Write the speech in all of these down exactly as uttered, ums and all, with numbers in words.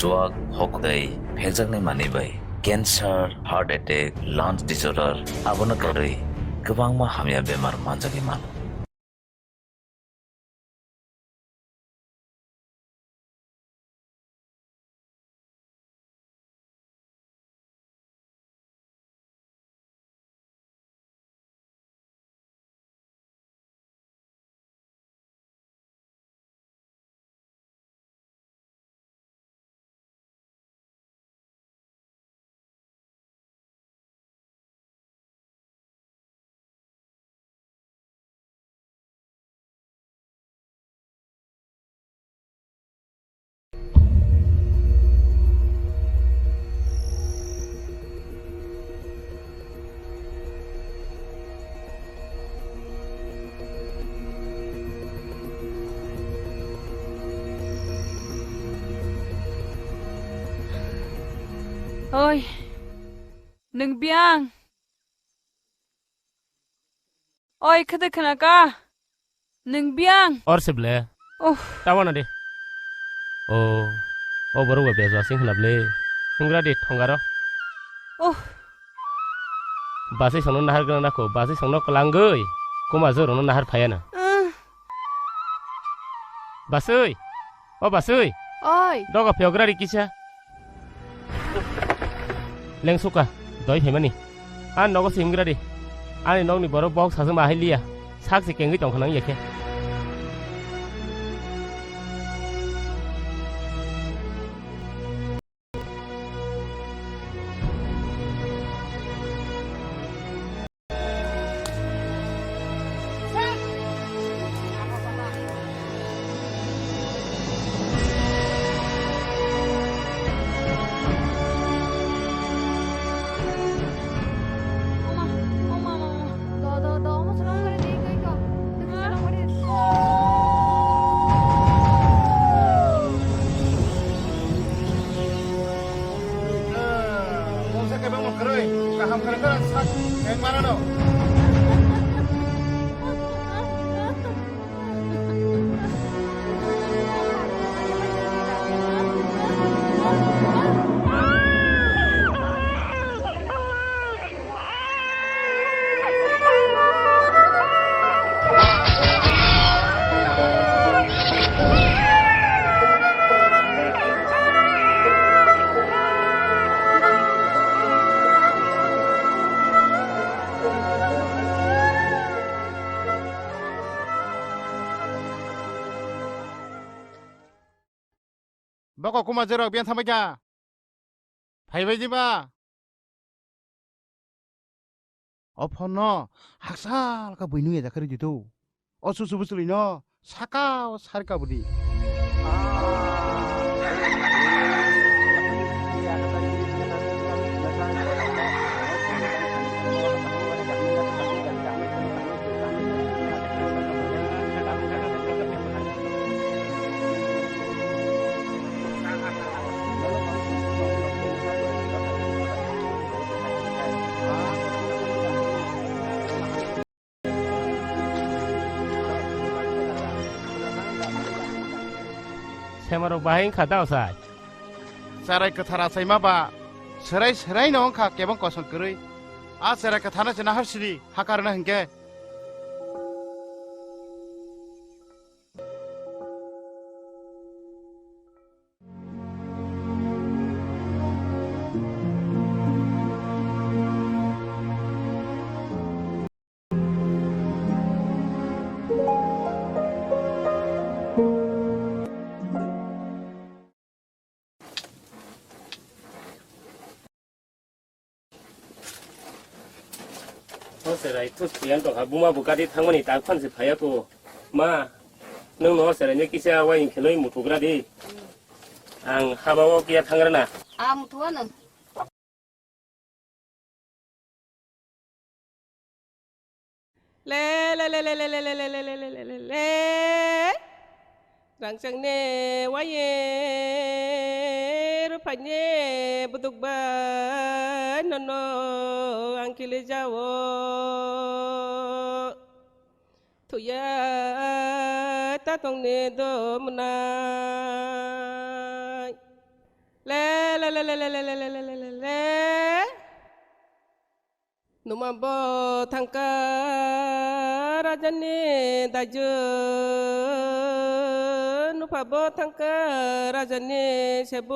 chuak, hok tei phekjaknai manwi bai cancer, heart attack, lungs disorder, abono kwrwi kwbangma hamya bemar manjagwi mano. Oi, nwng biyang? Oi, khede khna ka? Nwng biyang? Or se ble. Oh. Tawana de. Oh. O borok ba bejwa sing khna ble. Hungra de thongaro. Oh. Basai songno nahar gana nako, basai songno kwlangwi. Kuma jor no nahar phayana. Uh. Basai. O basai. Oi. Doga pheogra ri kisa. Lengsuka, doi phaimani. Ani nogo se himgra di. Ani nokni borok bok sajakma hai liya. Sak se kengwi tongkha nang yakhe. Mungsa kebengno kwrwi, kaham kwrwi kwrwi sak, eng manano. Bokok kuma jerok biyan thambai kha. Phaibai diba? O phone no hakchal kha buino ya jakharwi ditu. O susu bwswlwi no saka o sar ka budi. Semarok bahai wngkha da osai. Cherai kwthar achaima ba, serai serai no wngkha kebeng kosom kwrwi. A cherai kwthar no se nahar sidi, hakar no hinkhe. O cherai, thus tiyang tongkha, buma bo gari thangmani tak phan se phaiya ko. Ma, nwng no cherai ni kisa wai kheloi muthugra di. Ang haba o kiya thangrana. A muthuwa nwng. Le, le, le, le. Rangchakni waye ruphaini buduk bai nono ang kili jao. Thuya ta tongni do mwnai. Le, le, le, le. Numa bo thangka rajani daju. Nupha bo thangka rajani sebu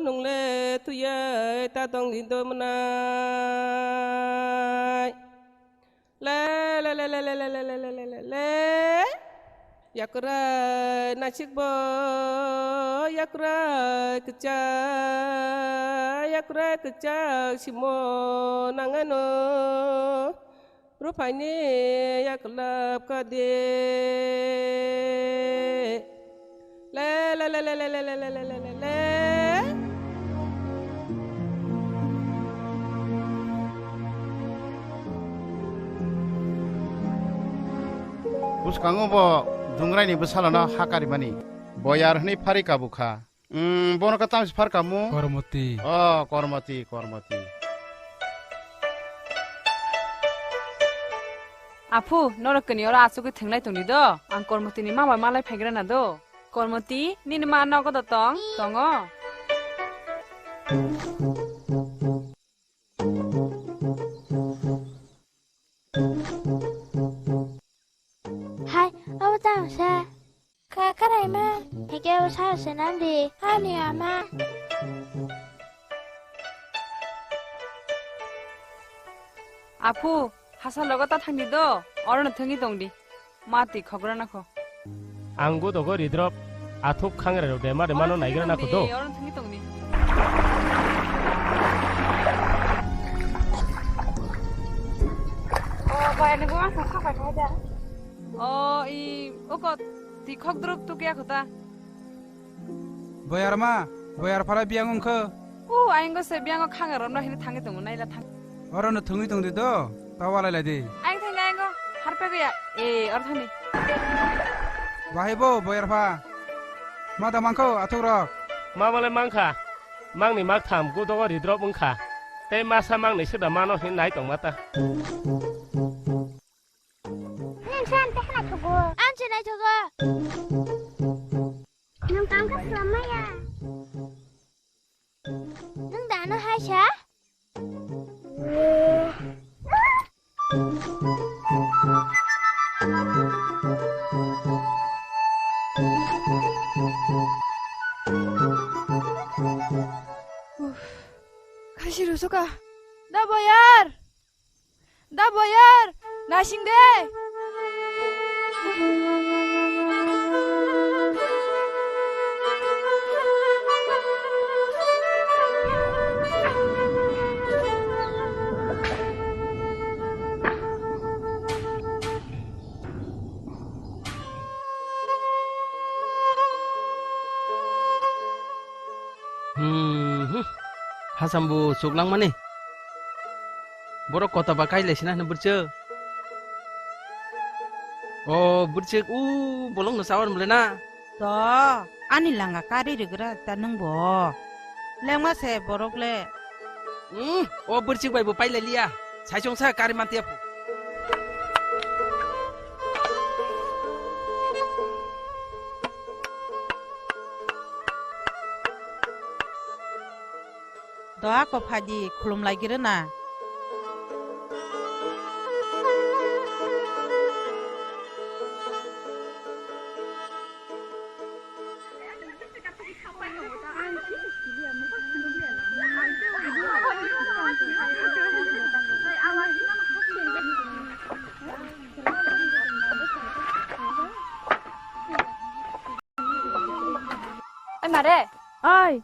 nungle tuya ta dong dindo mwnai. Le, le, le. Yakrai nasik bo, yakrai kwchak, yakrai kwchak simo nangano. Rupaini yaklap kadi. Le, le, le. Bwskango bo Dungraini bwsalono ha karimani. Boyar hwnwi phari kabukha. Umm, bono khe tamsi phar kamu? Kormoti. Oh, Kormoti, Kormoti. Aphu, norok kini oro achugwi thwnglai tongdi do. Ang Kormotini ma bai malai phaigrana do. Kormoti, nini ma nogo do tong? Tongo. Hai, abo tang sa. Kha, kharai ma. Heke abo sa se nandi. Ani ama. Aphu, hasa logo ta thangdi do. Orono thwngwi tongdi. Ma twi khogra nakho. Ang godogo ridrop, athuk khangrerok dema dema no naigra nakho do. Oro thwngwi tongdi. O, bai, ani bo ang thang kha pai kha da. O, i, oko twi khok drop tuk ya kho ta. Boyar ma, boyar phara biyang wngkho. U, ayang go se biyang o khanga romna hini thangwi tongo, naila thang. Oro no thwngwi tongdi do, ta walai lai di. Ayang thangni ayang go, harpe go ya. E, oro thangni. Bahai bo, boyar pha. Ma da mangkho, athuk rok. Ma malai mangkha. Mangni mak tham, godogo ridrop wngkha. Tei masa mangni sida mano hin nai tongma ta. Nang san te hana thugo. Ang se nai thugo. Nwng tang kha swlamaya. Nwng dano hai sa? Uff, khasi rusuka. Da boyar. Da boyar, nasing de. Hmm, hmm. Hasambu chuklangmani. Borok kota ba kailai sina hwnwi bwrchwk. O bwrchwk, u bolongno chawar mle na. To, ani langa kari rwgra ta nwng bo. Lengma se borok le. Hmm, o bwrchwk bai bo pailai liya. Saichung sa kari mantiya phu. Doa ko phadi khulum lai giri na. Oi mare. Oi.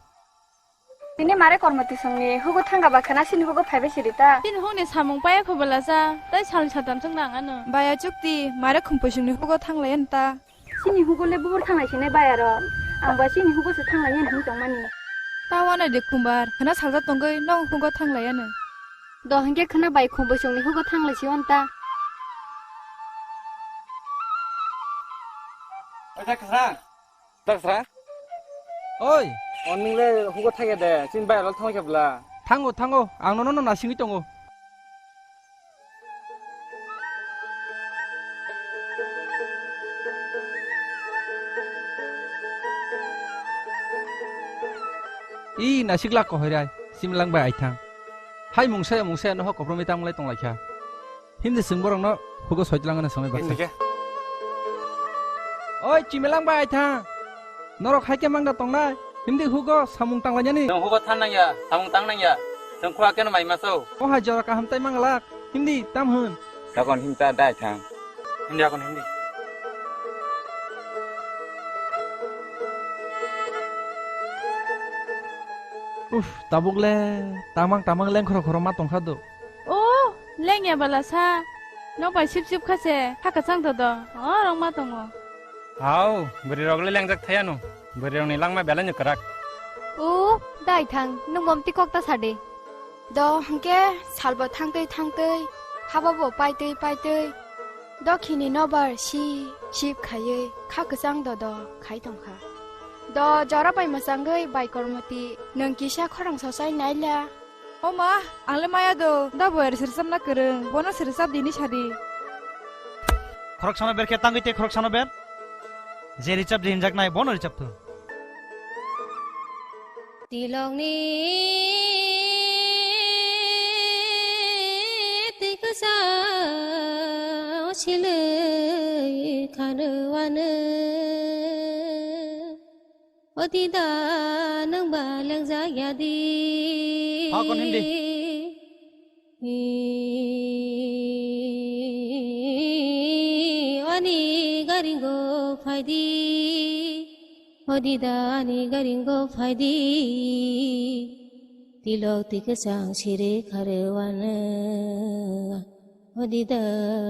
Tini mare kormo tisongni hugo thangga ba khana sini hugo phaibai siri ta. Tini hukni samung paya kho bwlasa, tei salni satam chwng nang ano. Baya chukti, mare khumpuisungni hugo thanglai ano ta. Sini hugo le bubur thanglai sinai baya rok. Ang ba sini hugo se thanglai nini hwn tongmani. Ta wana de khumbar, khana salsa tongoi nong hugo thanglai ano. Do hingke khana bai khumpuisungni hugo thanglai si on ta. Oja khasang. Daksra? Oi! O nwng le hugo thangya de, chini bayar o thangkhe bwla? Thango, thango, ang nono no nasingwi tongo. I naisik lak ko hoirai, similang bai aithang. Hai mungsa ya mungsa ya noho kopromwi tangmlai tonglaikha. Himdi chwng borokno hugo soitlangna samai baksa. Himdi khe? Oi, chimilang bai aithang. Norok hai khe mangda tongnai. Himdi hugo samung tanglainani. Chwng hugo than nangya, samung tang nangya. Chwng khua keno mai masao. O hai jora kaham tai manglak. Himdi tam hwn. Dakon himta dai thang. Himdi akon himdi. Uff, tabuk le tamang tamang lengkhoro khoro ma tongkha do. O, lengya bala sa. Nok bai sip sip kha se, ha kwchang dodo. O, rong ma tongo. Au, bwrwi rok le lengjak thaya no. Bwrwi rok ni langma belai no kwrak. O, dai thang, nwng bomti kok ta sa de. Do hwnkhe salbo thangtwi thangtwi, hababo paitwi paitwi, dokhini nobar si sip khaiwi kha kwchang dodo khai tongkha. Do jora bai mwchangwi bai Kormoti nwng kisa khorang sosai naila. O ma, ang le maya do, da boyar sirsamna kwrwng, bono sirsap dini sadi. Khoroksano ber khe tangwi tei khoroksano ber. Je richap je hinjaknai, bono richap thung. Tilokni twi kwchang silwi kharwano. O dida nwng ba lengjak ya di. Hakon hindi. Ani garingo phaidi. O dida ani garingo phaidi. Tilok twi kwchang siri kharwano. O dida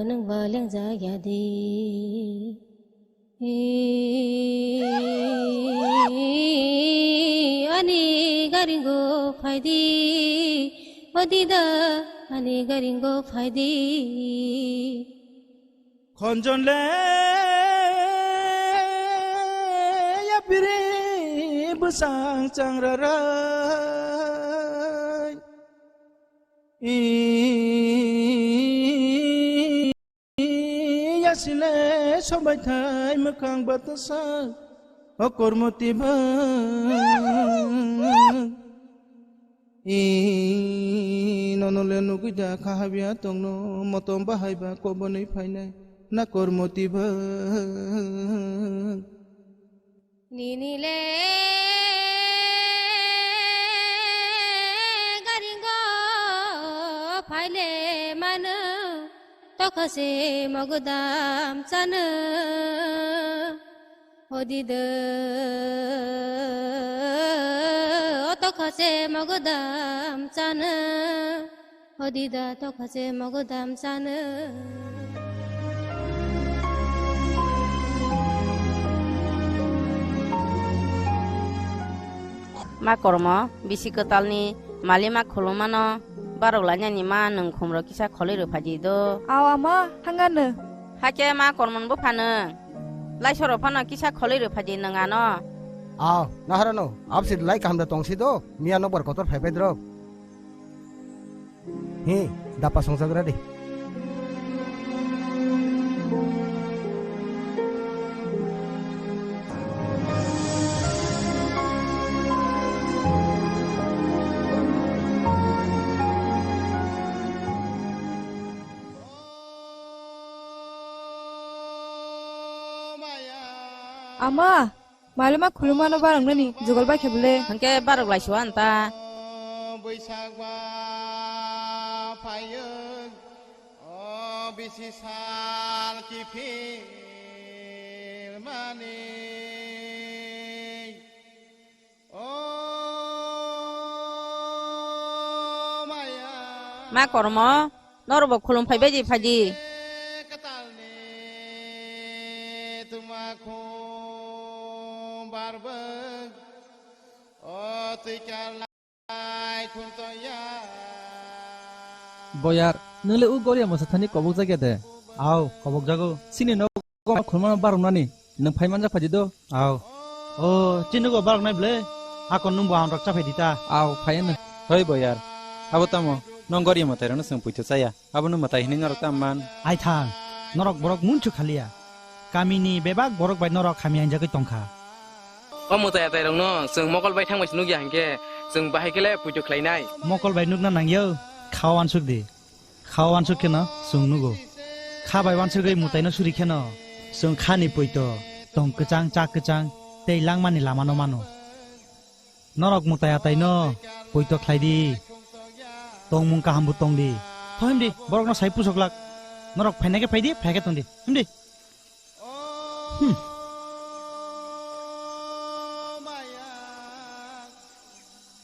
nwng ba lengjak ya di. Ani garingo phaidi, o dida, ani garingo phaidi. Khonjon le ya biri bwsang changrarai. Yasile sobaithai mwkhang batwsa o Kormoti bwk. I nono le nugwi da kha habya tongno motom bahai ba kobonwi phainai na Kormoti bwk. Nini le garingo phaile mano, tokha se mogodam chano. O dida, o tokha se mogodam chano. O dida tokha se mogodam chano. Ma kormo, bisi kwtalni malima khulumano barok lainani ma nwng khumro kisa kholwi rw phaidi do. Aw ama, hangano. Hakhe ma kormon buphano. Laisoro phano kisa kholwi rw phaidi nwng ano. Aw, naharano, absi lai kaham da tongsi do, miya nokbar kotor phai phai drok. Hi, dapa songjagra di. Ama, malima khulumano baroknani jogol bai khe bole. Hwnkhe barok laisua anta. Bwsakba phaio, o bisi sal kiphil mani. O maya. Ma kormo, norokbo khulum phaibai di phaidi. Kwtalni tuma khum barbwk, o twi karlai khum toya. Boyar, nwng le o goria mwsa thani kobok jagya de? Aw, kobok jago. Chini nogo khulumano baroknani. Nwng phai manjak phaidi do? Aw. O, chini go barok nai ble. Hakon nwng bo ang rok cha phaidi ta. Aw, phai ano. Hoi boyar. Abo tamo? Nwng gori mwtai rokno chwng puito chaya. Abono mwtai hinwi norok ta man. Ai thang. Norok borok munchu khaliya. Kamini bebak borok bai norok hamya hinjagwi tongkha. O mwtai atai rokno chwng mokol bai thang bai se nukya hinkhe. Chwng bahai khe le puito khlainai. Mokol bai nukna nangya, kha wansuk di. Kha wansuk kheno chwng nugo. Kha bai wansugwi mwtaino suri kheno chwng khani puito tong kwchang, chak kwchang tei langmani lamano mano. Norok mwtai ataino puito khlai di. Tongmung kaham bo tong di. Tho himdi, borokno sai pusok lak. Norok phaina khe phai di, phai khe tong di. Himdi. Hmm.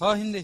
Ho himdi.